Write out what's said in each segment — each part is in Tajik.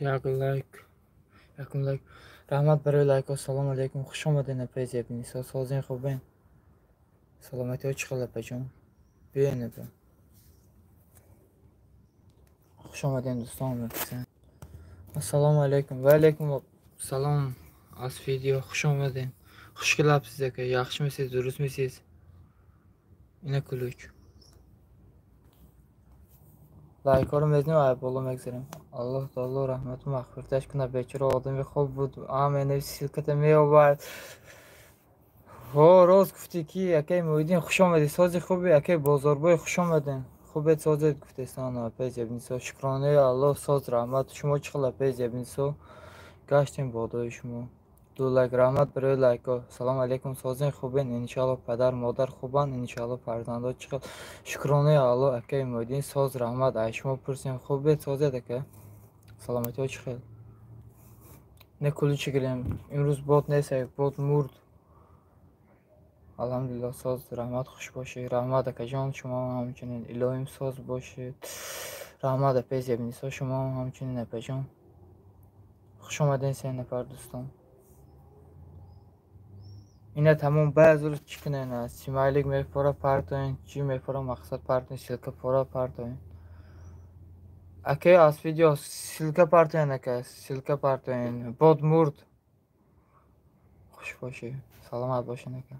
Як лайк, якум лайк. Раҳмат барои лайкҳо. Салом алейкум. Хуш омадед, апаи Зебинисо. Созин, хубен? Саломатиҳо чӣ хел, апаҷон? Биёен, апа. Хуш омадем, дӯстон. Ассалому алейкум. Ва алейкум салом. Аз видео хуш омадем. Хуш келабсиз, ака. Yaxshimisiz, durustmisiz? Ина ключ. Лайкҳоро мезанем, ай боло мегзарем. Аллоҳ таоло раҳмату мағфираташ кунад. Бечора одами хуб буд. Аме ссылка та меовард. Ҳо, рост гуфтӣ ки акаи Муҳиддин, хуш омадӣ. Сози хуби, акаи Бозорбой, хуш омадем. Хубед, созед гуфтесан, апаи Зебинисо. Шукронаи Аллоҳ, соз, раҳмат. Шумо чӣ хел, апаи Зебинисо? Гаштем бодои шумо. Ду лайк, раҳмат барои лайкҳо. Салом алейкум, созин, хубен? Иншоалло, падар модар хубанд, иншоалло. Фарзандо чӣ хел? Шукронаи Аллоҳ, акаи Муҳиддин, соз, раҳмат. Ай шумо пурсем, хубед, созед, ака? Саломатиҳо чӣ хел? Не ключи гирем. Имрӯз бот нест, бот мурд. Алҳамдулиллоҳ, соз, раҳмат, хуш бошед. Раҳмат, акаҷон, шумо ҳамчунин, илоҳим соз бошед. Раҳмат, апаи Зебинисо, шумо ҳамчунин, апаҷон. Хуш омадем, се нафар дӯстон. Ина тамом, баъзур чӣ кунен? Смайлик мепора партоен, чӣ мепора, мақсад партоен, ссылка пора партоен. Акай, аз видео ссылка партоен, ака, ссылка партоен. Бот мурд. Хуш бошед, саломат бошед, ака.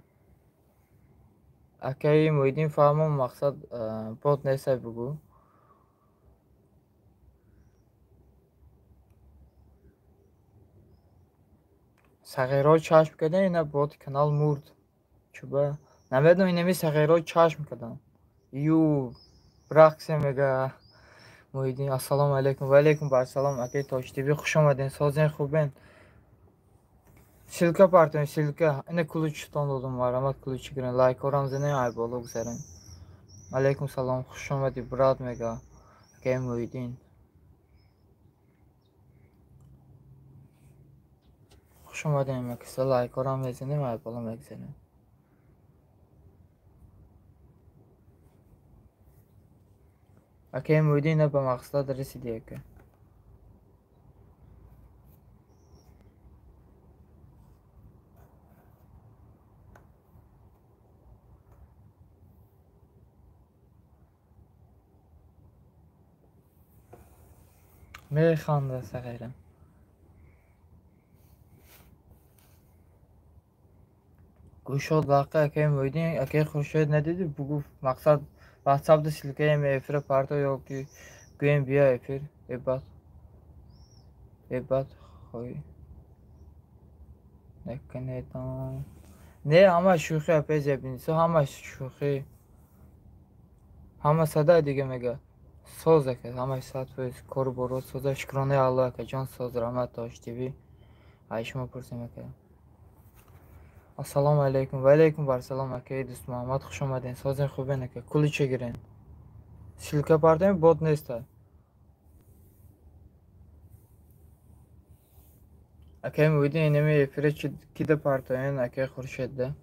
Акаи Муҳиддин, фаҳмом, мақсад бот нестай, бугӯ. Сағирҳо чашм карданд, ина боти канал мурд. Чуба? Намедонам, инами сағирҳо чашм карданд. Ю рақсе мега Муҳиддин. Ассалому алейкум. Ва алейкум барсалом, акаи Тоҷ ТВ, хуш омадем. Созен, хубен? Ссылка партоем, ссылка. Ина ключ тон додум, марҳамат, ключ гирен. Лайкҳорам занем, ай боло гузарем. Алейкум салом, хуш омадӣ, брат мега акаи Муҳиддин. Хуш омадем, акиса, лайкҳорам мезанем, ай боло мегзарем. Акаи Муҳиддин, ина ба мақсад расидӣ, ака. Механда сағира. Гӯшод лақа, акаи Муҳиддин, акаи Хуршед надидӣ? Бугӯ, мақсад ватсапда ссылка ем эфира парто ё ки гӯем биё эфир. Эбат. Эбат хоҳӣ. Накунедам. Не, ҳама шӯхӣ, апаи Зебинисо, ҳама шӯхӣ. Ҳама сада дига мега. Соз, ака, ҳамаи 100% кору боро соза. Шукронаи Аллоҳ, акаҷон, соз, раҳмат, Тоҷ ТВ. Ай шумо пурсем, ака. Ассалому алейкум. Ва алейкум барсалом, акаи Дӯстмуҳаммад, хуш омадем. Созен, хубен, ака? Ключа гирен. Ссылка партоем, бот неста. Акаи Муҳиддин, инами эфира кида партоен, акаи Хуршедда?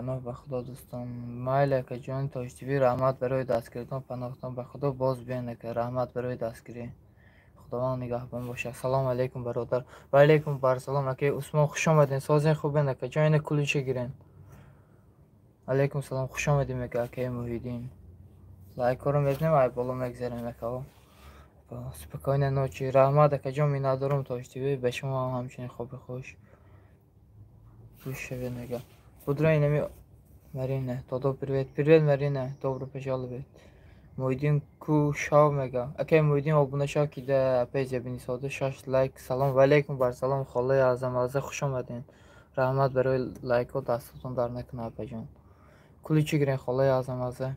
Паноҳ ба Худо, дӯстон. Майли, акаҷон Тоҷ ТВ, раҳмат барои дастгиритон. Паноҳтон ба Худо, боз биёен, ака. Раҳмат барои дастгирӣ. Худованд нигаҳбон бошад. Салому алейкум, бародар. Ва алейкум барсалом, акаи Усмон, хуш омадем. Созен, хубен, акаҷон? Ина ключа гирен. Алейкум салом, хуш омадем, ака, акаи Муҳиддин. Лайкҳоро мезанем, ай боло мегзарем, акаҳо. Спокойной ночи. Раҳмат, акаҷон, миннатдорум, Тоҷ ТВ. Ба шумо ҳам ҳамчунин хоби хуш. Гӯш шавед мега. Будра инами Марина. Додо, привет. Привет, Марина. Добро пожаловать. Муҳиддин ку шав мега. Акаи Муҳиддин, обуна шав ки да апаи Зебинисода шаш лайк. Салом ва алейкум барсалом, холаи Аъзам Аза, хуш омадем. Раҳмат барои лайкҳо, дастатон дар накунад, апаҷон. Ключи гирен, холаи Аъзам Аза.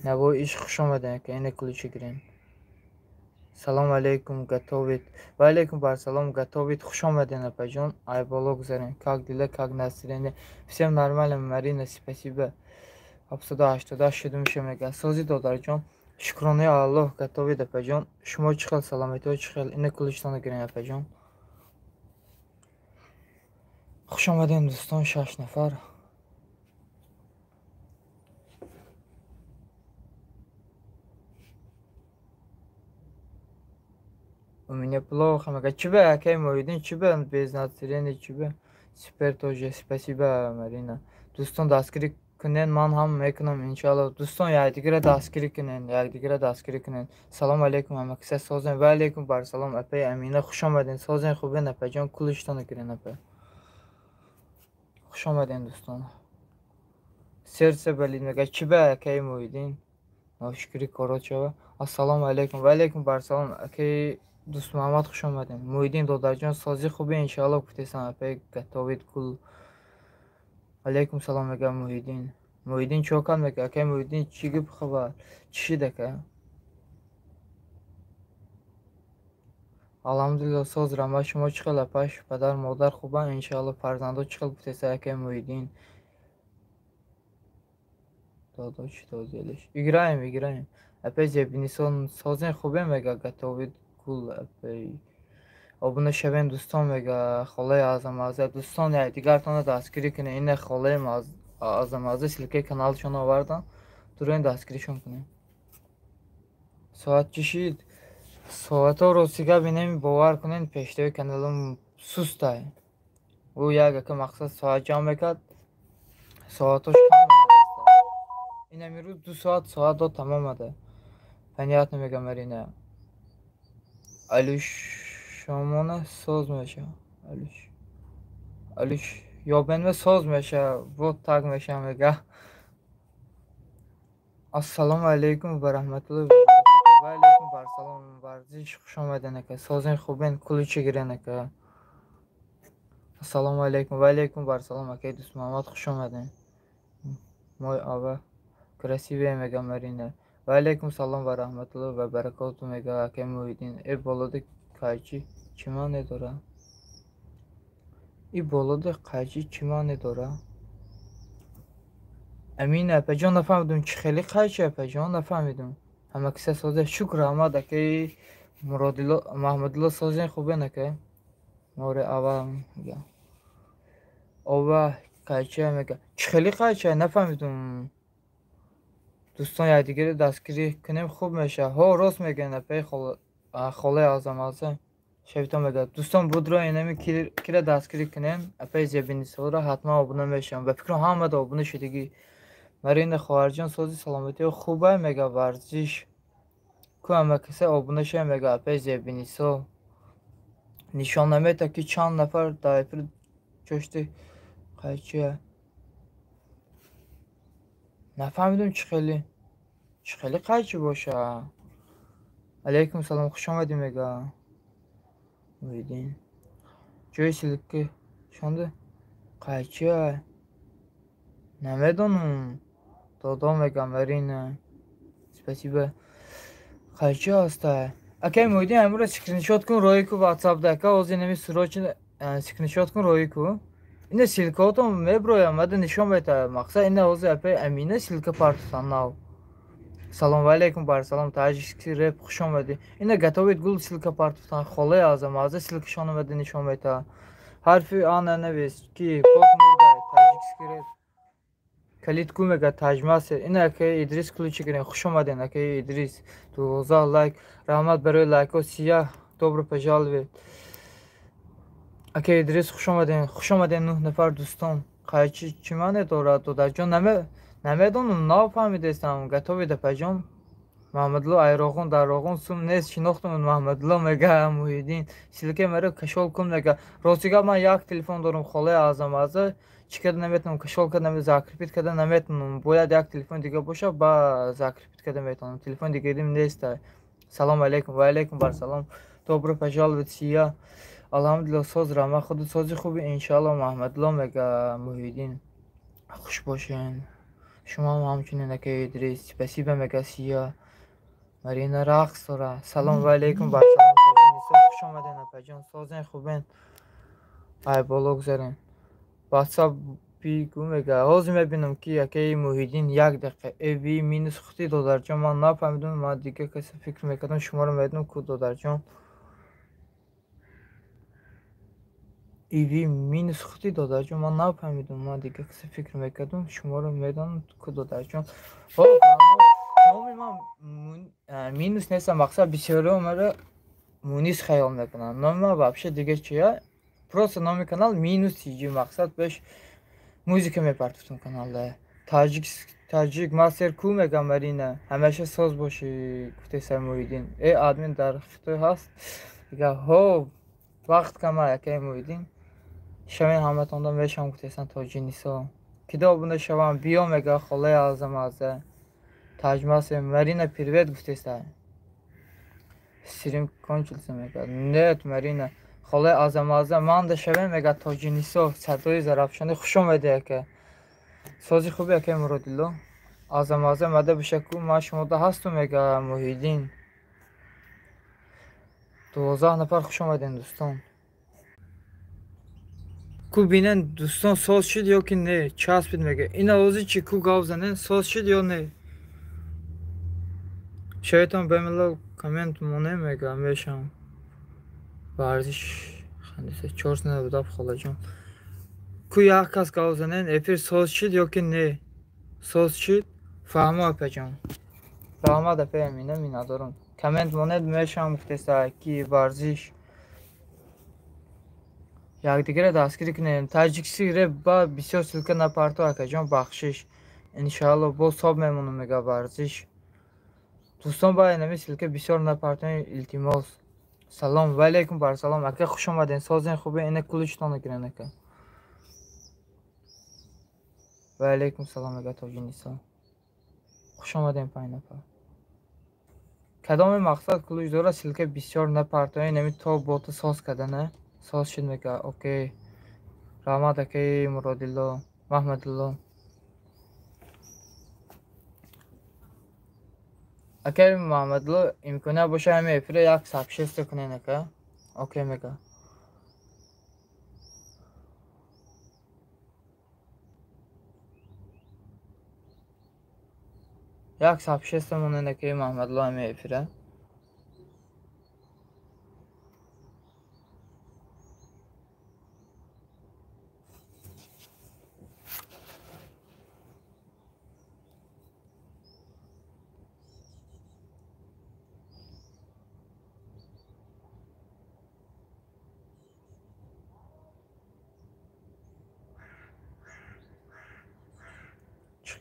Навои ишқ, хуш омадем, ака, ина ключи гирен. Салом алейкум, готовит. Ва алейкум барсалом, готовит, хуш омадем, апаҷон. Ай боло гузарем. Как дела, как настроение? Всем нормально, Марина, спасибо. 788 шуду меша мега. Сози додарҷон, шукронаи Аллоҳ, готовид апаҷон. Шумо чӣ хел, саломатиҳо чӣ хел? Ина кулиштона гирем апаҷон. Хуш омадем дӯстон, 6 нафар. У меня плохо, мега. Чӣ ба, акай Муҳиддин, чӣ ба без настроения, чӣ ба? Супер тоже, спасибо, Марина. Дӯстон, дастгирӣ кунен, ман ҳам мекунам иншоалло. Дӯстон, якдигарро дастгирӣ кунен, якдигарро дастгирӣ кунен. Салом алейкум, ҳамакиса созен. Ва алейкум барсалом, апаи Амина, хуш омаден. Созен, хубен апаҷон, кулиштона гирен апа. Хуш омаден дӯстон. Сердце болит мега. Чӣ ба, акаи Муҳиддин? Ношукрӣ коро чава. Ассалому алейкум. Ва алейкум барсалом, акаи Дӯст Муҳаммад, хуш омадем. Муҳиддин додарҷон, созӣ хубе иншоалло гуфтесам апаи готовид гул. Алейкум салом мега Муҳиддин. Муҳиддин чо кард мега? Акаи Муҳиддин, чӣ гуфт, хабар? Чӣ шид ака? Алҳамдулилло, соз, раҳмат. Шумо чӣ хел апаш? Падар модар хубанд иншоалло. Фарзандо чӣ хел гуфтеса акаи Муҳиддин? Додо чӣ делаешь? Играем, играем. Апаи Зебинисо, созен, хубе мега, готовид гул апаи. Обуна шавем дӯстон мега холаи Аъзамаза. Дӯстон, якдигартонро дастгирӣ кунед. Ина холаи Аъзамаза ссылка и каналшон овардан. Дуроин дастгиришон кунед. Соат чӣ шид? Соатҳо ростига бинем, бовар кунед, пештаи каналам сустай. Ӯ як ака мақсад соат ҷамъ мекард, соатош кам. Инами рӯз 2 соат соат дод, тамом ада. Понятно мега Марина. Алюшомона соз меша. Алюш. Алюш ёбенме соз меша. Вот так меша мега. Ассалому алейкум ва раҳматуллоҳи ва баракатуҳ. Ва алейкум барсалом, варзиш, хуш омаден ака. Созен, хубен, куличи гирен ака. Ассалому алейкум. Ва алейкум барсалом, акаи Дӯст Муҳаммад, хуш омаден. Мой ава красивая мега Марина. Ва алейкум салом ва раҳматуллоҳи ва баракотуҳ мега акаи Муҳиддин. Э болоди қайчи чӣ маъне дора? И болоди қайчи чӣ маъне дора? Амина апаҷон, нафаҳмидум чӣ хеле қайчи апаҷон, нафаҳмидум. Ҳамакиса созе, шукр, раҳмат акаи Муродилло, Маҳмудилло, созен, хубен ака. Море ава мега. Ова қайча мега. Чӣ хеле қайча нафаҳмидум. Дӯстон, якдигарро дастгирӣ кунем, хуб мешавад. Ҳо, рост мегӯянд апаи холаи Аъзамаза. Шавитон мега. Дӯстон, будро инами кира дастгирӣ кунем, апаи Зебинисоро ҳатман обуна мешавам. Ба фикрам ҳамада обуна шудагӣ. Марина хоҳарҷон, сози саломатиҳо хубай мега, варзиш. Ку ҳамакиса обуна шавем мега апаи Зебинисо. Нишон намета ки чанд нафар дар эфир ҷошти қайчия. Нафаҳмидум чӣ хеле. Чӣ хеле қайчи боша? Алейкум салом, хуш омадӣ мега. Муҳиддин. Ҷои ссылка шонда қайчия? Намедонам. Додо мега Марина. Спасибо. Қайчи ҳаста? Акай Муҳиддин, ҳамуро скриншот кун, роҳӣ ку ватсапда. Ака, ҳозир инами срочно скриншот кун, роҳӣ ку. Ина ссылка отон меброям, мада нишон мета. Мақсад ина ҳозир апаи Амина ссылка партофтан нав. Салом ва алейкум барсалом, таҷикский реп, хуш омадӣ. Ина готовид гул ссылка партофтан, холаи Аъзамаза ссылка шон омада нишон мета. Ҳарфи А нанавис ки бот мурдай, таҷикский реп. Калид ку мега таҷмастер. Ина акаи Идрис ключи гирем. Хуш омаден акаи Идрис. 12 лайк. Раҳмат барои лайкҳо. Сия, добро пожаловать. Акаи Идрис, хуш омаден. Хуш омаден 9 нафар дӯстон. Қайчи чӣ маъне дорад, додарҷон? Намедонам, нафаҳмидестам. Готовид апаҷон. Маҳмадло айроғун дар роғун сум нест, шинохтум Маҳмадло мега Муҳиддин. Ссылка и маро кашол кун мега. Рости гап, ман як телефон дорум, холаи Аъзамаза, чӣ карда наметавонам, кашол карда, закрепить карда наметавонам. Бояд як телефони дига боша, ба закрепить карда метавонам. Телефони дигарим нест. Салом алейкум. Ва алейкум барсалом. Добро пожаловать, Сия. Алҳамдулилло, соз, раҳмат. Худу сози хуби иншоалло Маҳмадло мега Муҳиддин. Хуш бошен. Шумо ҳам ҳамчунин акаи Идрис. Спасибо мега Сия. Марина рақс дора. Салом ва алейкум барсалом. Хуш омаден апаҷон. Созен, хубен. Ай боло гузарем. Ватсап Бигӯ мега. Ҳозир мебинам ки акаи Муҳиддин як дақиқа эви минус хути додарҷон, ман нафаҳмидам, ман дига касе фикр мекардам, шуморо медонам ку додарҷон. Иви минус хути додарҷон, ман нафаҳмидам, ман дига касе фикр мекардам, шуморо медонам ку додарҷон. Номи ман минус нестам, мақсад бисёриҳо маро Мунис хаёл мекунанд. Номи ман вообще дига чия? Просто номи канал минус тиҷи, мақсад беш музика мепартофтам каналда. Таҷик мастер ку мегам Марина, ҳамеша соз бошӣ гуфтеса Муҳиддин. Э админ дар Хитой ҳаст? Дига ҳо вақт кама акаи Муҳиддин. Шавен ҳаматонда мешавам гуфтесан Тоҷинисо. Кида обуна шавам биё мега холаи Азамаза. Таҷмастер Марина привет гуфтеса. Стрим кончился мега. Нет Марина. Холаи Азамаза ман да шавем мега Тоҷинисо. Садои Зарафшонӣ хуш омадӣ ака. Сози хуби акаи Муродилло. Азамаза мада бишаку ман шумода ҳастум мега Муҳиддин. 12 нафар хуш омадем дӯстон. Ку бинен дӯстон соз шуд ё ки не? Часпид мега. Ин овози чӣ ку гав занен соз шуд ё не? Шайтон бемилол коммент моне мега мешавам. Варзиш хандиса 497 холаҷон. Ку як кас гав занен эфир соз шуд ё ки не? Соз шуд? Фаҳмо апаҷон. Раҳмат апа Амина миннатдорам. Коммент монед мешавам гуфтеса ки варзиш. Якдигарро дастгирӣ кунем. Таҷикси реп ба бисёр ссылка напарто акаҷон бахшиш. Иншаалло боз соб мемонам мега варзиш. Дӯстон ба инами ссылка бисёр напартоем илтимос. Салом ва алайкум барсалом. Ака хуш омадем. Созен хубе ина куличтона гирен ака. Ва алайкум салом мега Тоҷинисо. Хуш омадем 5 нафар. Кадоме мақсад кулуч дорад ссылка бисёр напартоем инами то бота соз кардана. Соз шуд мега. Окей. Раҳмат акаи Муродилло, Маҳмадулло. Акаи Маҳмадулло имконият боша ҳами эфира як сабшеста кунен ака. Окей мега. Як сабшеста монен акаи Маҳмадулло ҳами эфира.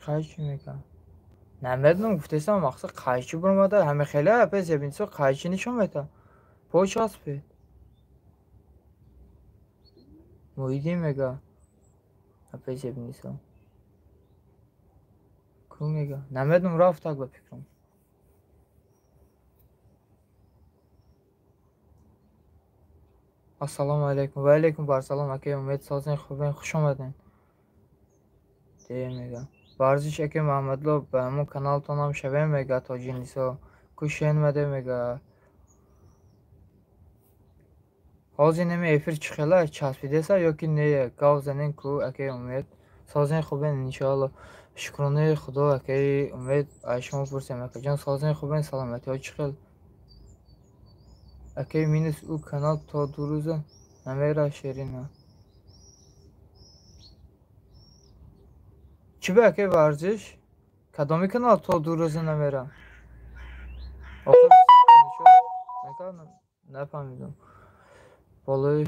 Қайчи мега? Намедонам гуфтесам мақсад қайчи буромада ҳами хеле апе зебинсо қайчи нишон мета. Пой часпед. Муҳиддин мега. Апе зебинсо. Ку мега? Намедонам рафтак ба фикрам. Ассалому алайкум. Ва алайкум барсалом акаи Умед созен хубен хуш омадем. Де мега. Варзиш аки Маҳмадло ба ҳамон каналтонам шавем мега Тоҷинисо. Кушен маде мега. Ҳозир неми эфир чӣ хела часпидеса ё ки не? Гав занен ку акаи Умед. Созен хубен иншоалло. Шукронаи Худо акаи Умед аз шумо пурсем акаҷон созен хубен саломатиҳо чӣ хел? Акаи минус ӯ канал то 2 рӯза намера Шерина. Чӣ ба акаи варзиш? Кадоми канал то 2 рӯза намера? Охир накардам, нафаҳмидам. Болои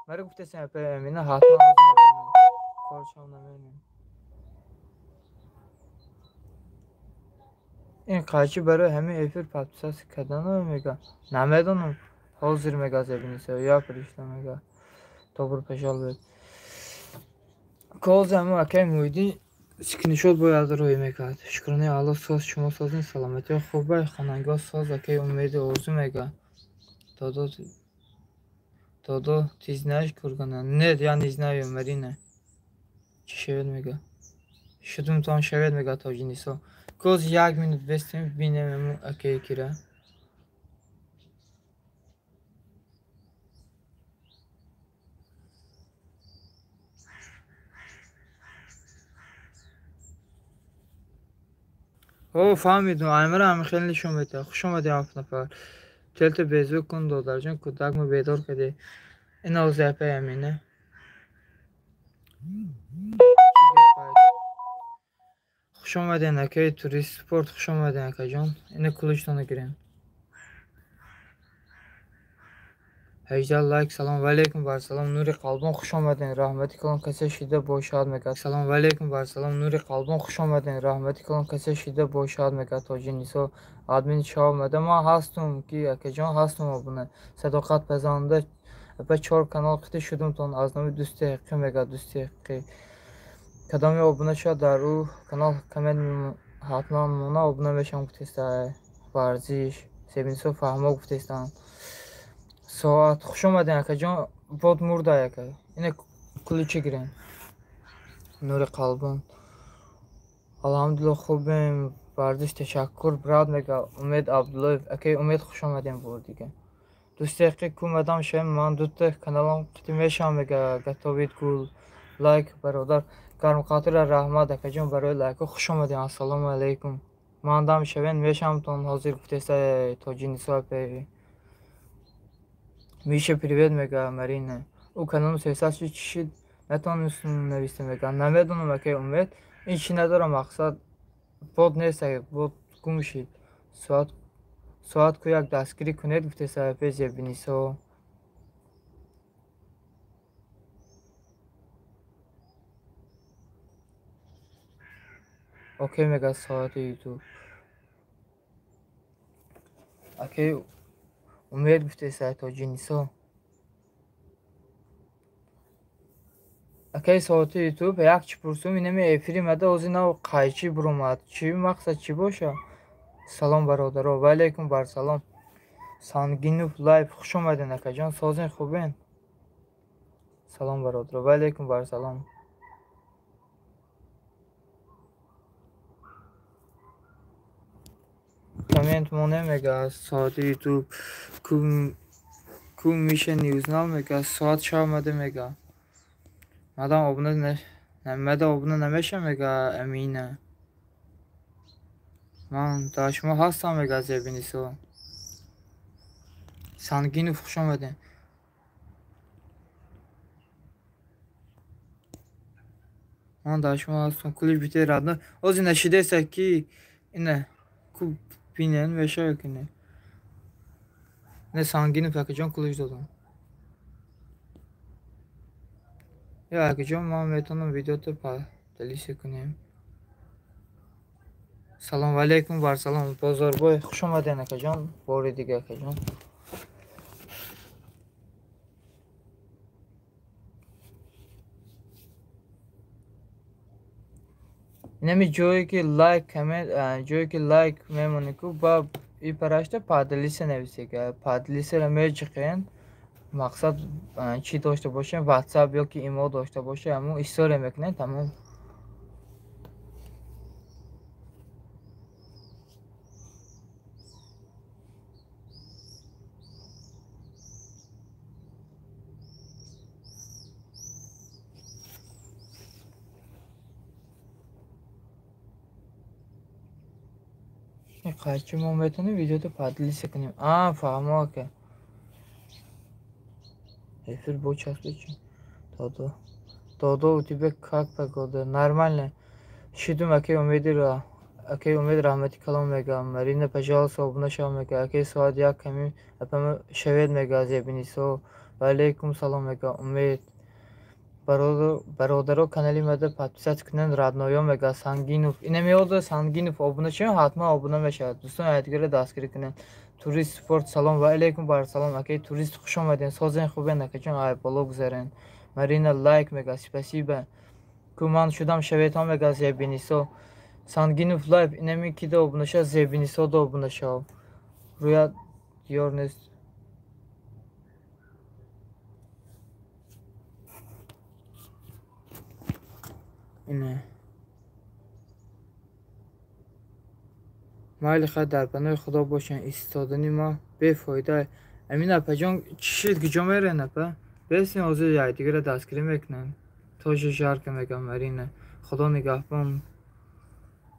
маро гуфтесем апаи Амина ҳатман мебинам. Коршам намебинам. Ин қайчи барои ҳамин эфир подписаться кардано мега. Намедонам. Ҳозир мега зебинисо. Я пришла мега. Добро пожаловать. Кози ҳамон акаи Муҳиддин скриншот бояд рӯй мекард. Шукронаи Аллоҳ соз шумо созин саломатиҳо хуб бай хонангиҳо соз акаи Умеди орзу мега. Додо Додо ты знаешь Кургана? Нет, я не знаю, Марина. Чӣ шавед мега? Шудумтон шавед мега Тоҷинисо. Коз як минут бестем бинем ему акаи кира. О, фаҳмидум, аймара ҳами хеле нишон медиҳад. Хуш омадӣ, ҳафт нафар. Телто безӯ кун, додарҷон, кӯдакмо бедор кардӣ. Ин ози апай Амина. Хуш омаден, акаи турист спорт, хуш омаден, акаҷон. Ина куличтона гирем. 18 лайк. Салом валейкум бар салом, Нури қалбон, хуш омаден, раҳмати калон. Касе шида бошад, мегӯяд. Салом валейкум бар салом, Нури қалбон, хуш омаден, раҳмати калон. Касе шида бошад, мегӯяд. Тоҷи Нисо админ ша омада. Ман ҳастум ки, акаҷон, ҳастум обуна. Садоқат пазанда апа, чор канал қити шудумтон аз номи дӯсти ҳақиқӣ, мегӯяд. Дӯсти ҳақиқӣ кадоме обуна шавад, дар ӯ канал коммент ҳатман мона, обуна мешавам, гуфтеста. Варзиш Себинисо фаҳмо гуфтестанд. Соат, хуш омадем, акаҷон. Бод мурда, ака. Ина куличи гирем. Нури қалбон, алҳамдулилло, хубем. Варзиш, ташаккур, брат, мега Умед Абдуллоев. Акаи Умед, хуш омадем бор дига. Дӯсти ҳақиқӣ ку мадам шавем, ман дута каналам қити мешавам, мега. Готовит гул лайк, бародар гармқатира, раҳмат, акаҷон, барои лайко. Хуш омадем, ассалому алайкум. Ман дам шавен, мешавамтон ҳозир, гуфтеста Тоҷи Нисо апаи. Миша, привет, мега Марина. Ӯ каналам сесад шид, чӣ шид, натонистум нависта, мега. Намедонам, акаи Умед, ин чӣ надорам, мақсад бот нест, бот гум шид. Соат, соат ку як дастгирӣ кунед, гуфтеста апаи Зебинисо. Окей, мега соати Ютуб. Акаи Умед, гуфтеста Тоҷи Нисо. Акаи соати Ютуб, як чӣ пурсум, инами эфири мада ози нав қайчӣ буромад, чӣ мақсад, чӣ боша? Салом, бародаро, ва алайкум барсалом. Сангинов лайф, хуш омаден, акаҷон, созен, хубен? Салом, бародаро, ва алайкум барсалом. Коммент моне, мега соати Ютуб. Ку миша ньюзнал, мега. Соат ша омада, мега. Мадам обуна мада обуна намеша, мега Амина. Ман дар шумо ҳастам, мега Зебинисо. Сангинов, хуш омадем. Ман дар шумо ҳастам. Кулиш бите радно. Ози нашидеса ки ина ку бинен мешава ки не. Не, Сангинов акаҷон, кулиш додам. Ё, акаҷон, ман метавонам видеото поделиться кунем. Салом алейкум бар салом, Бозорбой, хуш омаден, акаҷон, бори дига, акаҷон. Инами ҷое ки лайк, коммент, ҷое ки лайк мемонӣ ку, ба и парашта поделиться нависега. Поделиться-ро меҷиқен, мақсад чӣ дошта бошем, WhatsApp ё ки имо дошта боша, ҳамон история мекунем, тамом. Қайчи мо метавонем видеото поделиться кунем? А, фаҳмо, ака. Эфир бо часпи чи? Додо. Додо, у тебя как погода? Нормально. Шидум, акаи Умедира. Акаи Умед, раҳмати калом, мега. Марина, пожалуйста, обуна шав, мега. Акаи соат як ками апама шавед, мега Зебинисо. Ва алейкум салом, мега Умед. Бародаро, канали мада подписать кунанд, родной ё, мега Сангинов. Ина меода Сангинов обуна шавем, ҳатман обуна мешавад. Дӯстон, якдигарро дастгирӣ кунанд. Турист спорт, салом ва алейкум бар салом. Акаи турист, хуш омаден. Созен, хубен, акаҷон, ай боло гузарен. Марина лайк, мега, спасибо. Ку ман шудам шаветон, мега Зебинисо. Сангинов лайф, инами кида обуна шав, Зебинисо да обуна шав. Рӯят диёр нест. Ина. Майли, хай, дар паноҳи Худо бошен. Истодани ма бефоида. Амин апаҷон, чӣ шид, куҷо мерен, апа? Бесин, ҳозир якдигарро дастгирӣ мекунем. Тоже жарко, мега Марина. Худо нигаҳбон.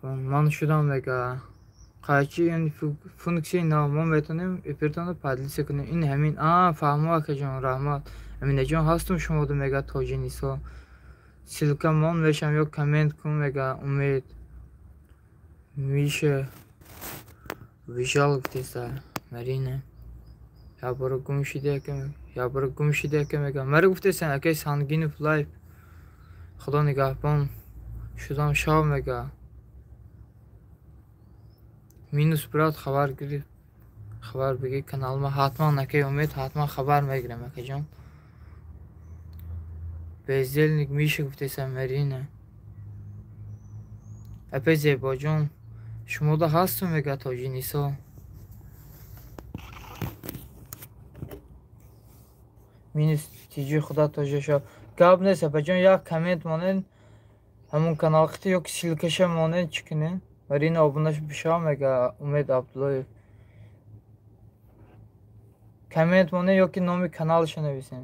Ман шудам, мега. Қайчи ин функсияи нав, мо метавонем эфиртонро поделиться кунем. Ин ҳамин. Фаҳмо, акаҷон, раҳмат. Аминаҷон, ҳастум шумода, мега Тоҷинисо. Ссылка мон мешам ё коммент кун, мега Умед. Миша вижал гуфтеса Марина. Якбора гум шиди ака, якбора гум шиди ака, мега. Мара гуфтесан, акай Сангинов Лайф. Худо нигаҳбон шудам шав, мега. Минус брат, хабар гирифт, хабар бигир каналма ҳатман, акай Умед, ҳатман хабар мегирам, акаҷон. Бездельник Миша гуфтеса Марина. Апай Зебоҷон, шумода ҳастум, мега Тоҷинисо. Минус тиҷи худа тоҷа шав. Гап нест, апаҷон, як коммент монед ҳамун канал қити ё ки ссылкаша монед, чӣ кунед? Марина, обуна бишав, мега Умед Абдуллоев. Коммент монед ё ки номи каналаша нависед.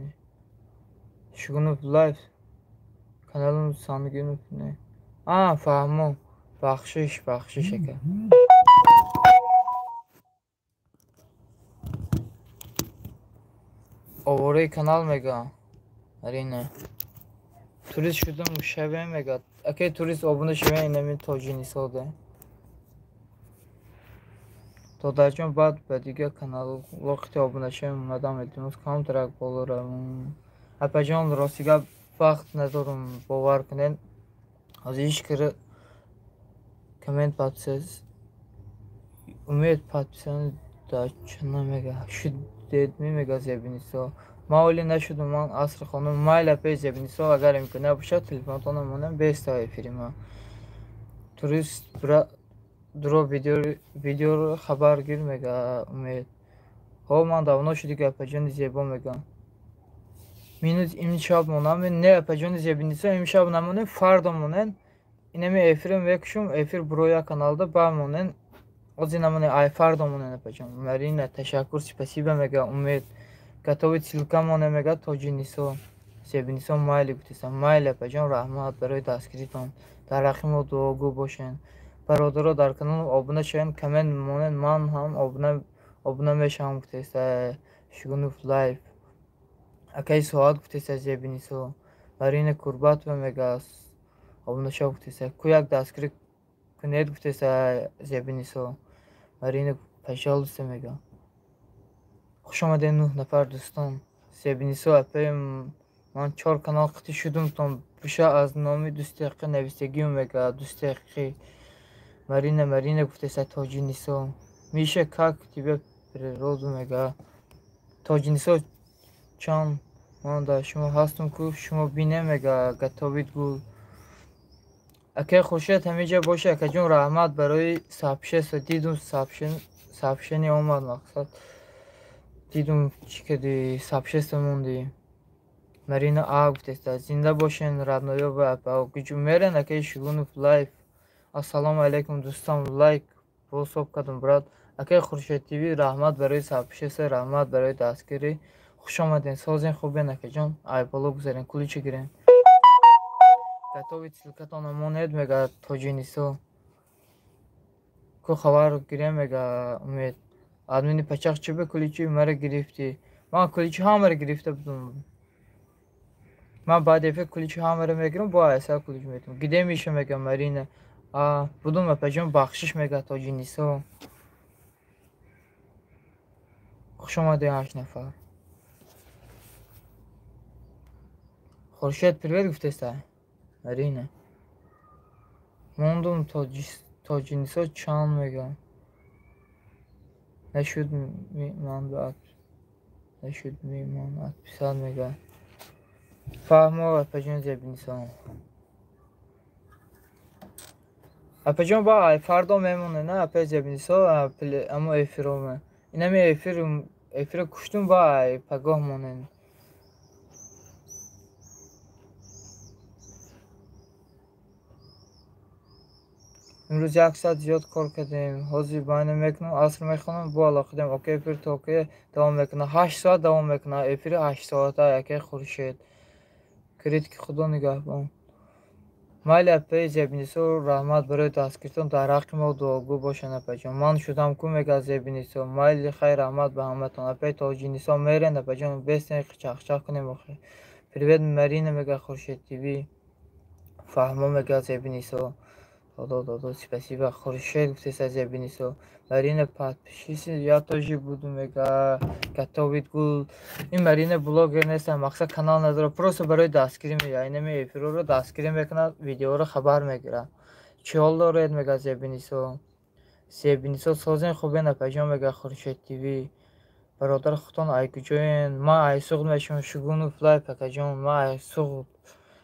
Шугунов Лайф каналам Сангинов не. Фаҳмо. Бахшиш, бахшиш, ака. Овораи канал, мега Марина. Турист шудам шавем, мега. Акай турист, обуна шавем инами Тоҷинисода. Додарҷон, баъд ба дигар канал вақти обуна шавем омадам, илтимос, камтарак боло равем. Апаҷон, рости гап, вақт надорам, бовар кунед. Ҳозир ҳеҷ кара коммент подписать. Умед подписан дачана, мега. Шудедми, мега Зебинисо. Ман оли нашудам, ман аср хонум. Майли, апай Зебинисо, агар имкон набошад, телефонтонро монам беста эфири ман. Турист дуро видеоро хабар гир, мега Умед. Ҳо, ман давно шуди, апаҷони Зебо, мега. Минус имшаб монам. Не, апаҷони Зебинисо, имшаб намонем, фардо монен. Инами эфирро мекушам, эфир буроя каналда ба монен. Ози намонем, ай фардо монен, апаҷон. Марина, ташаккур, спасибо, мега Умед. Готовый ссылка моне, мега Тоҷинисо. Зебинисо майли гуфтеса. Майли, апаҷон, раҳмат барои дастгиритон. Дар ҳаққи мо дуогӯ бошен. Бародаро, дар канал обуна шавем, коммент монед, ман ҳам обуна мешавам, гуфтеса Шугунов Лайф. Акаи соат, гуфтеса Зебинисо. Марина Курбатова, мега, обуна шав, гуфтеса. Ку як дастгирӣ кунед, гуфтеса Зебинисо. Марина, пожалуйста, мега. Хуш омадед, 9 нафар дӯстон. Зебинисо, апаи ман чор канал қити шудумтон. Биша аз номи дӯсти ҳақиқӣ нависагиюм, мега, дӯсти ҳақиқӣ. Марина, Марина, гуфтеса Тоҷинисо. Миша, как тебе природу, мега. Тоҷинисо чанд ман дар шумо ҳастум ку шумо бинем, мега готовит гул. Акай Хуршед ҳамиҷа боша, акаҷон, раҳмат барои сообщество. Дидум сообщение омад, мақсад. Дидум чӣ кардӣ, сообщество мондӣ. Марина А гуфтеста. Зинда бошен, родноё ва апа. Гуҷу мерен, акаи Шугунов Лайф. Ассалому алайкум, дӯстон, лайк бособ кардум, брат. Акаи Хуршед ТВ, раҳмат барои сообщество, раҳмат барои дастгирӣ. Хуш омаден, созен, хубен, акаҷон. Ай боло гузарен, куличи гирен. Готовый ссылкатонро монед, мега Тоҷинисо. Ку хабар гирем, мега Умед. Админи пачақ чӣ ба куличи мара гирифтӣ? Ман куличи ҳамаро гирифта будум. Ман баъд эфир куличи ҳамаро мегирам, бо айса кулич метавам. Где Миша, мега Марина. Будум, апаҷон, бахшиш, мега Тоҷинисо. Хуш омадед, 8 нафар. Хуршед привет, гуфтеста. Марина. Мондум Тоҷинисо чанд, мега. Нашуд ман ба нашуд ман отписать, мега. Фаҳмо, апаҷон Зебинисо. Апаҷон, ба фардо мемонед, на, апаи Зебинисо, амо эфироме. Инами эфир эфиро куштум, ба пагоҳ монед. Имрӯз як соат зиёд кор кардем. Ҳозир байна мекунам, аср мехонам, бо алоқидем. Окей, эфир то окей давом мекунад. 8 соат давом мекунад. Эфири 8 соата, якай Хуршед. Критики Худо нигаҳбон. Майли апаи Зебинисо, раҳмат барои дастгиритон, дар ҳаққи мо дуогӯ бошанд апаҷон. Ман шудам ку мега Зебинисо. Майли хайр, раҳмат ба ҳаматон. Апаи Тоҷинисо мерен апаҷон, бестен чахчах кунем охир. Привет Марина мега Хуршед ТВ. Фаҳмо мега Зебинисо. Додо додо спасибо. Хуршед гуфтеса Зебинисо. Марина подпишись, я тоже буду мега готовить гул. Ин Марина блогер нест, мақсад канал надорад, просто барои дастгирӣ меяд. Инами эфирро дастгирӣ мекунад, видеоро хабар мегирад. Чӣ ҳол доред мега Зебинисо. Зебинисо созен хубен апаҷон мега Хуршед ТВ. Бародар худтон ай куҷоен? Ман ай Суғд мешавам, Шугунов лайф акаҷон, ман ай Суғд.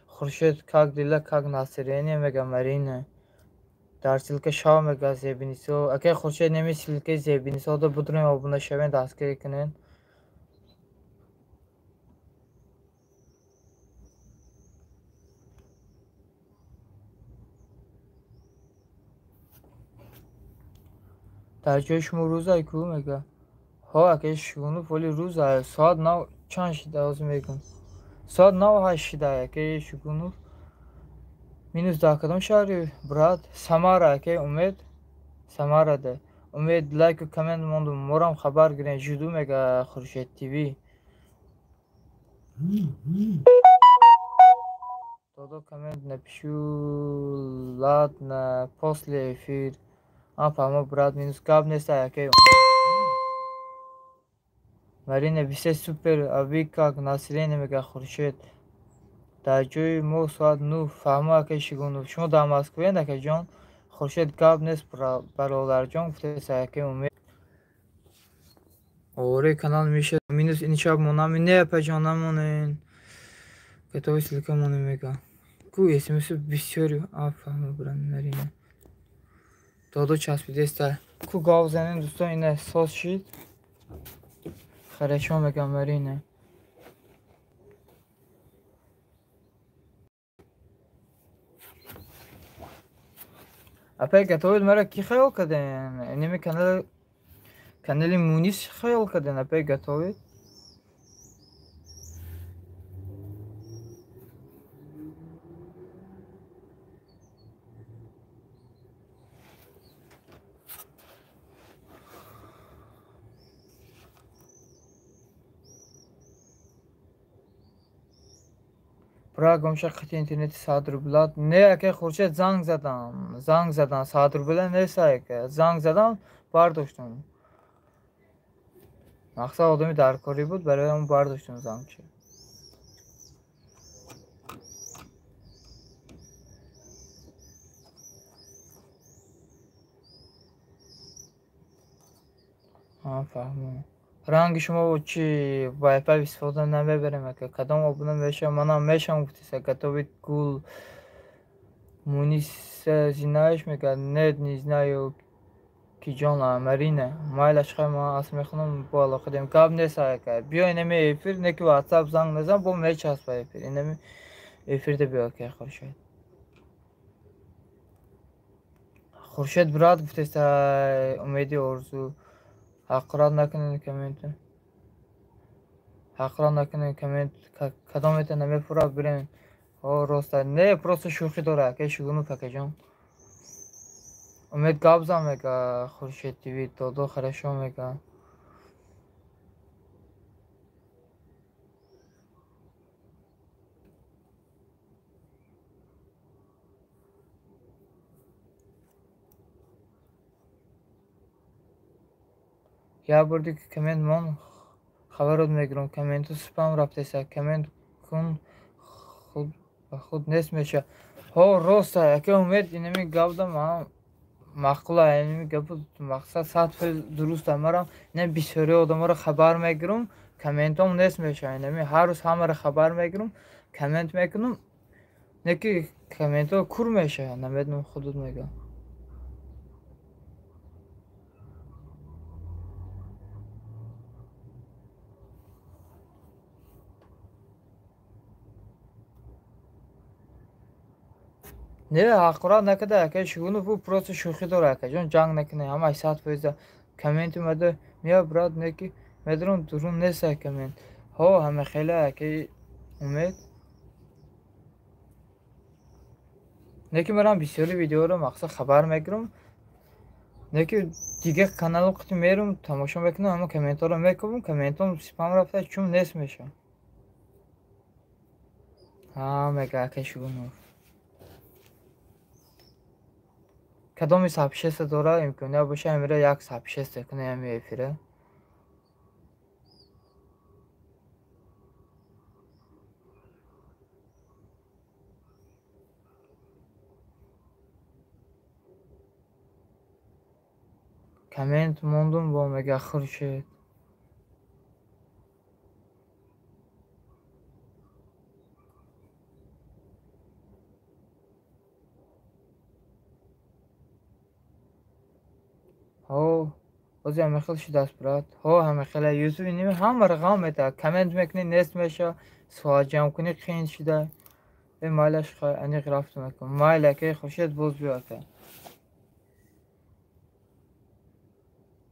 Хуршед как дела, как настроение мега Марина. Дар ссылка шав мега Зебинисо. Акай Хуршед неми ссылкаи Зебинисода будурем, обуна шавен, дастгирӣ кунен. Дар ҷои шумо рӯз ай ку мега. Ҳо акай Шугунов воли рӯз ай. Соат нав чанд шида ҳозир мегӯм. Соат 9:08 шида акай Шугунов. Минус дар кадом шаҳри брат? Самара акай Умед. Самарада. Умед лайку коммент мондум. Морам хабар гирен. Жуду мега Хуршед ТВ. Додо коммент напишу. Ладно, после эфир. А фаҳмо брат, минус гап нест акай. Марина все супер, а вы как настроение мега Хуршед. Дар ҷои мо соат 9. Фаҳмо акай Шугунов. Шумо дар Москваед акаҷон? Хуршед гап нест бародарҷон гуфтеса акай Умед. Ораи канал меша минус ин шаб монам. Не апаҷон намонен. Готови ссылка монем мега. Ку смс бисёри. А фаҳмо брат Марина. Додо часпидеста. Ку гав занем дӯстон, ина соз шид. Хорошо мега Марина. Апай готовит мара ки хаёл карден? Инами канали Мунис хаёл карден, апай готовит. Бра гомша қати интернети 100 рубла. Не акай Хуршед занг задам. Занг задам 100 рубла нест ака. Занг задам бардоштам. Мақсад одами даркорӣ буд, барои ҳамон бардоштам зангча. Фаҳмом. Ранги шумо чи вайфай истифода намебарем ака. Кадом обуна мешавам? Манам мешавам гуфтеса. Готовит гул. Муниса знаешь мега? Нет, не знаю. Киҷон Марина. Майлаш хай ман аср мехонам бо алоқа дорем. Гап нест ака. Биё инами эфир, не ки WhatsApp занг назан, бо мечаспа эфир. Инами эфирда биё ака Хуршед. Хуршед брат гуфтеса Умеди Орзу. Ҳақорат накунед коммент. Ҳақорат накунед коммент. Кадомета намепурад бирем. Ҳо роста. Не, просто шӯхӣ дора акай Шугунов акаҷон. Умед гап зан мега Хуршед ТВ. Додо хорошо мега. Як бор дига коммент мон хабарот мегирам. Комменту спам рафтеса. Коммент кун худ ба худ нест меша. Ҳо роста акай Умед инами гапда ман маъқула, инами гапу мақсад 100% дуруста. Марам ина бисёри одаморо хабар мегирам, комментом нест меша. Инами ҳар рӯз ҳамаро хабар мегирам, коммент мекунам, не ки комментҳо кур мешаванд. Намедонам худут мегӯям. Не, ҳақорат накарда акай Шугунов, ӯ просто шӯхӣ дора акаҷон, ҷанг накунед. Ҳамаи 100% коммент омада меяд брат, не ки медонам дурун нест ай коммент. Ҳо ҳама хеле акай Умед. Не ки мерам бисёри видеоро мақсад хабар мегирам, не ки дигар каналро қити мерам тамошо мекунам, ҳама комментҳоро мекунам, комментҳом спам рафта чун нест мешавад. Ҳа, мега ака Шугунов. Кадоми сообщество дора, имконият боша ҳамира як сообщество кунем ҳами эфира. Коммент мондум бо мега Хуршед. Ҳо, бози ҳамихел шудааст, брат. Ҳо, ҳамихела Юсуф иними ҳама рақам метаҳад. Коммент мекунӣ, нест меша, суол ҷамъ кунӣ қиин шуда. Э, майлаш хай, аниқ рафтум акун. Майли акаи Хуршед, боз биё ака.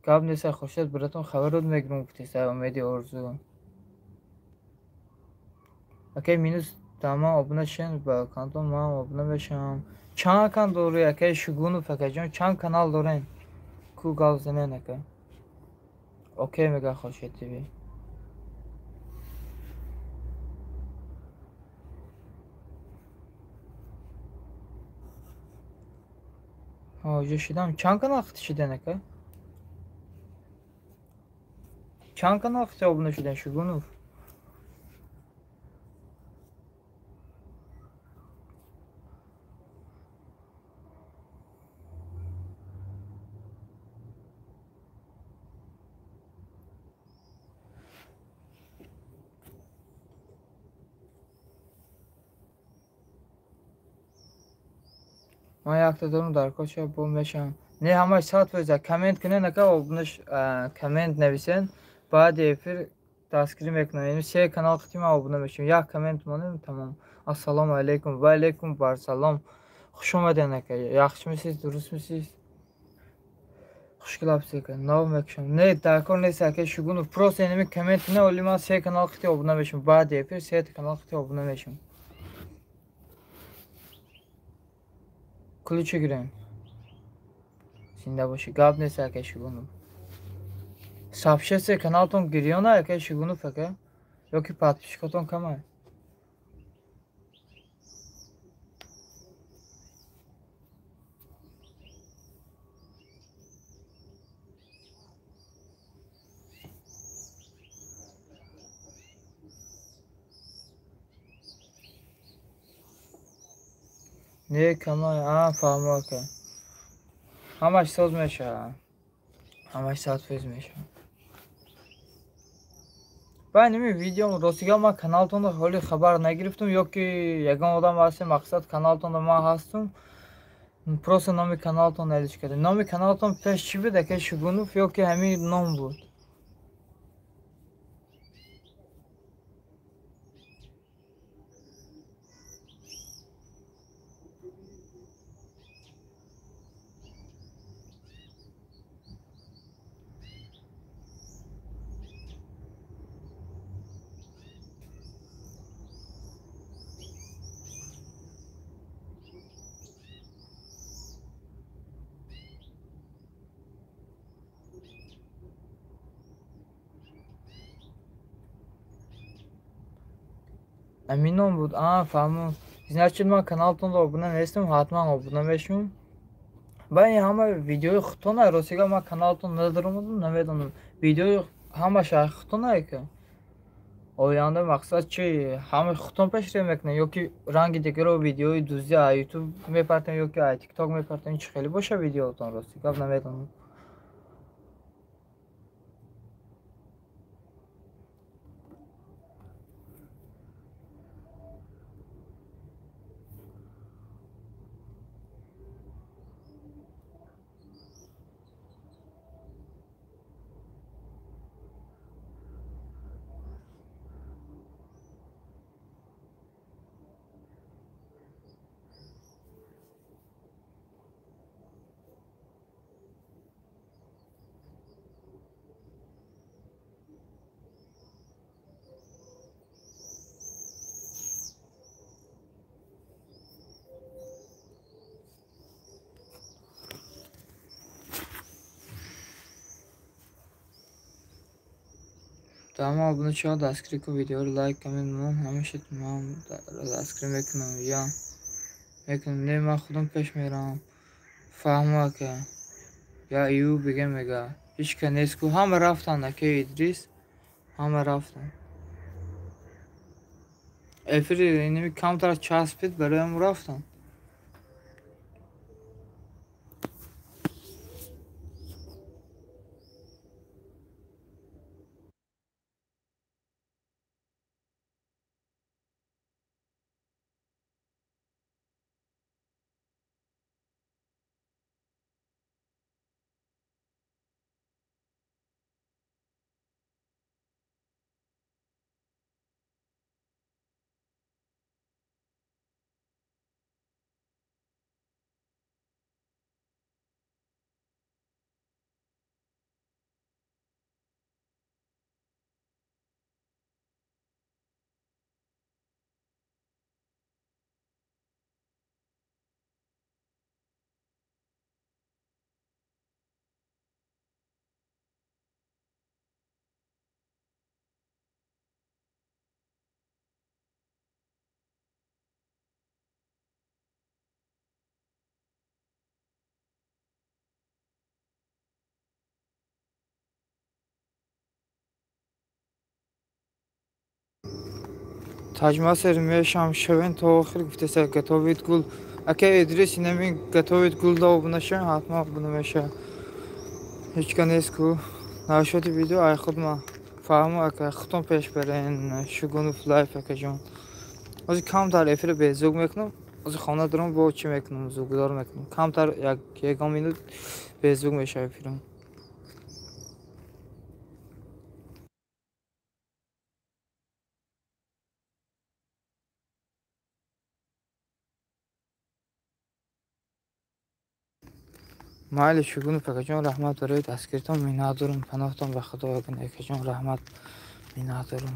Гап нест, Хуршед, братон хабарот мегирам гуфтеса Умеди Орзу. Акаи минус дама обуна шен ба каналтон, ман обуна мешавам. Чанд канал дорӣ акаи Шугунов акаҷон? Чанд канал дорен? Ку гап занен ака. Окей мега Хуршед ТВ. Ҳо, ҷо шидам. Чанд канал хити шиден ака? Чанд канал хити обуна шуден Шугунов? Ман якта дорам дар кор шаб бо мешавам. Не, ҳамаш 100% коммент кунен ака, обунаш коммент нависен, баъди эфир дастгирӣ мекунам. Яъне се канал қити ман обуна мешавам. Як коммент монем, тамом. Ассалому алайкум, ва алайкум барсалом. Хуш омаден ака. Яхшимисиз, дурустмисиз? Хуш келабсиз ака. Нав мекушам. Не, дар кор нест ака Шугунов. Просто инами коммент кунен, оли ман се канал қити обуна мешавам. Баъди эфир се канал қити обуна мешавам. Ключи гирем. Зинда бошӣ. Гап нест ака Шугунов. Сообщество каналтон гирёна ака Шугунов ака? Ё ки подписчикотон камай? Не, камай. А, фаҳмо ака. Ҳамаш соз мешавад. Ҳамаш 100% мешавад. Баъд ними видеом ростига ман каналтонро ҳоли хабар нагирифтум, ё ки ягон одам ҳасте, мақсад каналтонро ман ҳастум, просто номи каналтон налиш кардем. Номи каналтон пеш чӣ буд ака Шугунов ё ки ҳамин ном буд? Ҳамин ном буд. А, фаҳмам. Значит, ман каналтонро обуна нестам, ҳатман обуна мешавам. Ба ин ҳама видеои худтона, ростига ман каналтон надоромадам, намедонам. Видеои ҳамаш худтона ака. Оянда мақсад чи? Ҳама худтон пешрав мекунанд ё ки ранги дигаро видеои дуздӣ а Ютуб мепартанд ё ки а Тикток мепартанд, чӣ хеле боша видеотон, рости гап намедонам. Даҳма обуна шава, дастгирӣ кун, видеоро лайк, коммент мон. Ҳамеша ман дастгирӣ мекунам, я мекунам. Не, ман худам пеш меравам. Фаҳмо ака. Я ю бигем мега. Ҳеҷ ка нест ку, ҳама рафтанд, ака Идрис. Ҳама рафтанд. Эфири инами камтар часпид, бароям рафтанд. Таҷмасер мешам шавен то охир гуфтеса готовит гул. Ака Идрис инами готовит гул да обуна шавен, ҳатман обуна мешавам. Ҳеҷ ка нест ку. Нашоди видео ай худ ма фаҳмо ака, худтон пеш барен Шугунов лайф акаҷон. Ҳозир камтар эфиро безуг мекунам. Ҳозир хона дорам, бо чӣ мекунам, зугдор мекунам. Камтар як ягон минут безуг мешава эфирам. Майли Шугунов акаҷон, раҳмат барои дастгиритон, миннат дорам. Паноҳтон ба Худо акаҷон, раҳмат, миннат дорам.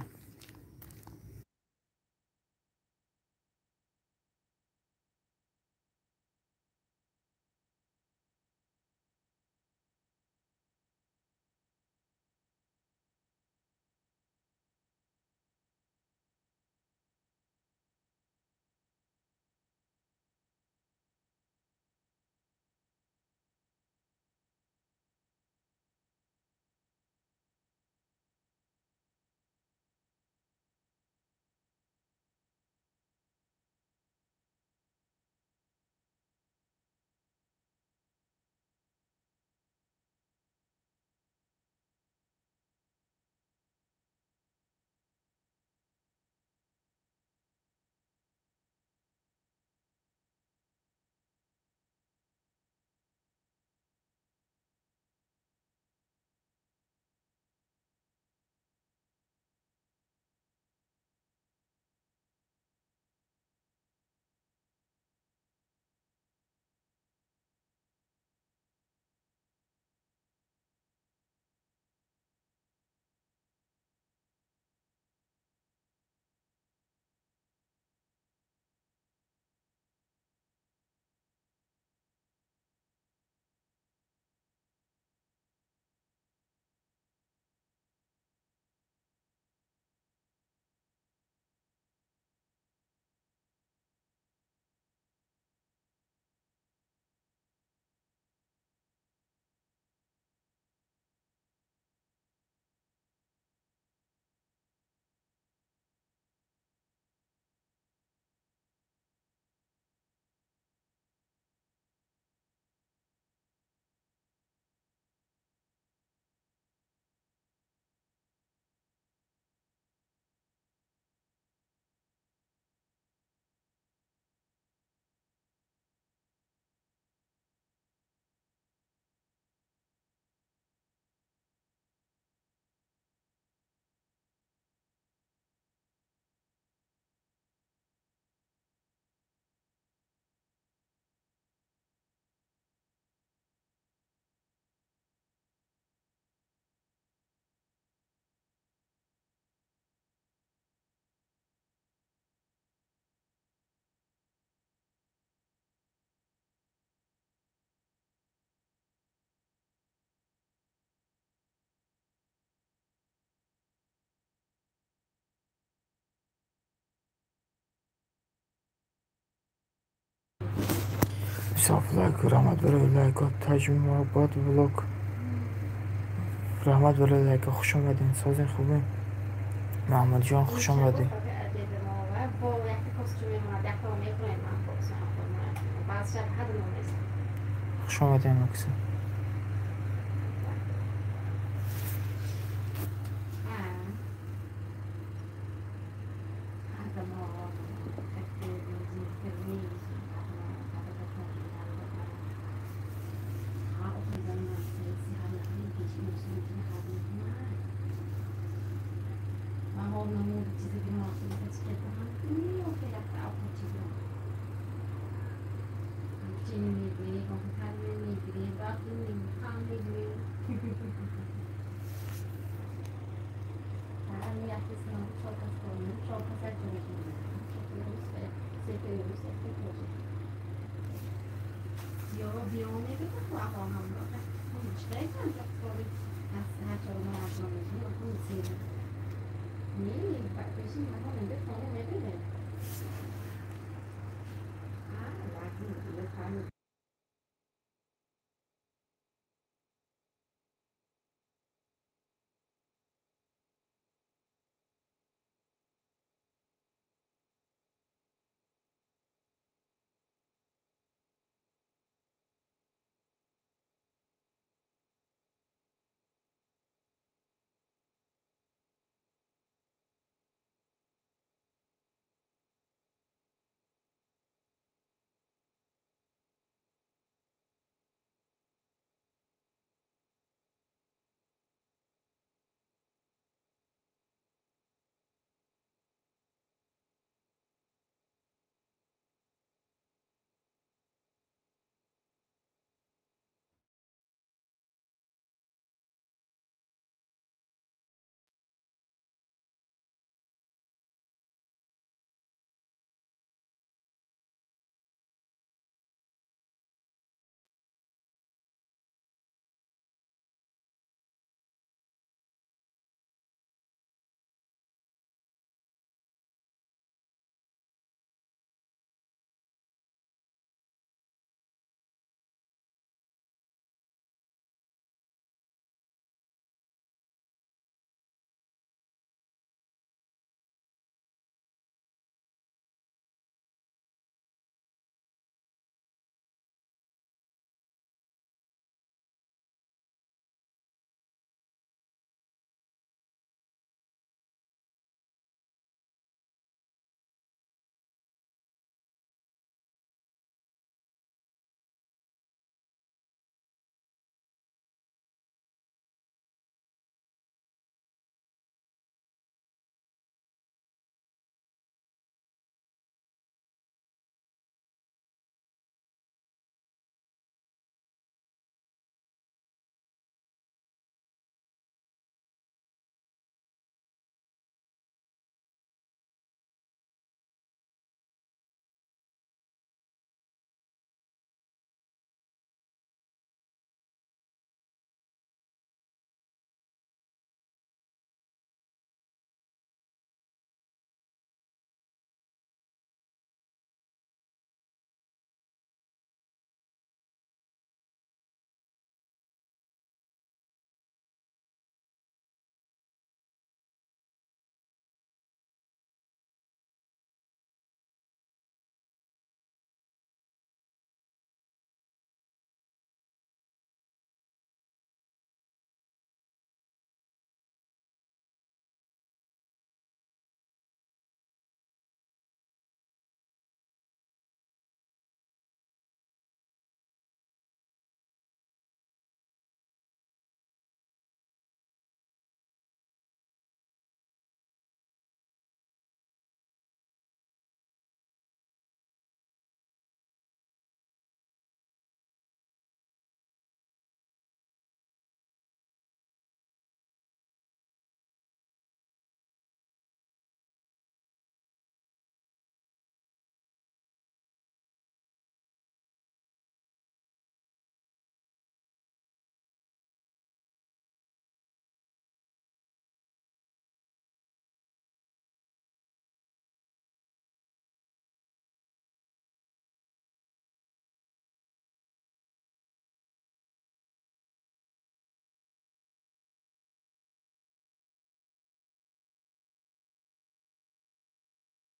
27 лайк. Раҳмат барои лайкҳо. Таҷмуобод влог, раҳмат барои лайкҳо. Хуш омадем. Созин, хубем. Маҳмудҷон, хуш омадӣ. Хуш омадем, Максим.